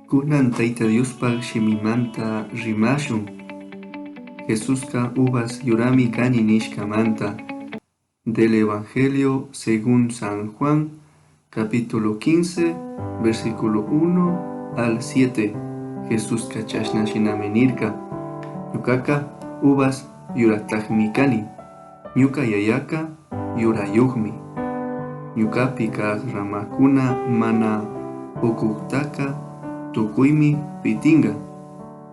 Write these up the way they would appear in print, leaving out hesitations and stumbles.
Cunan Taita Diospaj shimimanta rimashun. Jesusca uvas yurami cani nishcamanta. Del Evangelio según San Juan, capítulo 15, versículo 1 al 7. Jesusca chashna shinami nirca. Ñucaca uvas yuratajmi cani. Ñuca yayaca yurayujmi. Ñucapi caj ramacuna mana pucujtaca tucuimi pitinga.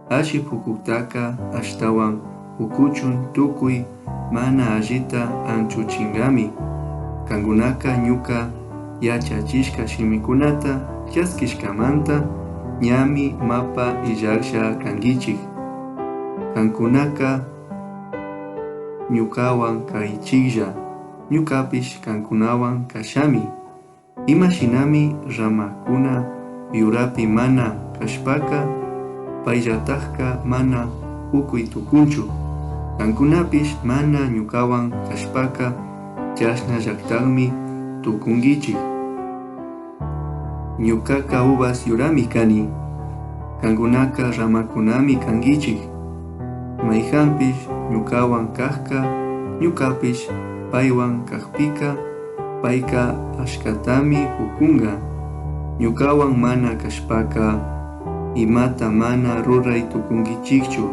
Alli pucujtaca ashtahuan pucuchun tucui mana allita anchuchingami. Cancunaca ñuca yachachishca shimicunata chasquishcamanta ñami mapa illajlla canguichij. Cancunaca ñucahuan caichijlla, ñucapish cancunahuan cashami. Ima shinami ramacuna yurapi mana cashpaca, paillatajca mana p'ucui tucunchu. Cancunapish mana ñucahuan cashpaca, chashnallatajmi tucunguichij. Ñucaca uvas yurami cani, cancunaca ramacunami canguichij. Maijanpish ñucahuan cajca, ñucapish paihuan cajpica, paica achcatami p'ucunga. Ñucahuan mana cashpaca, imata mana rurai tucunguichijchu.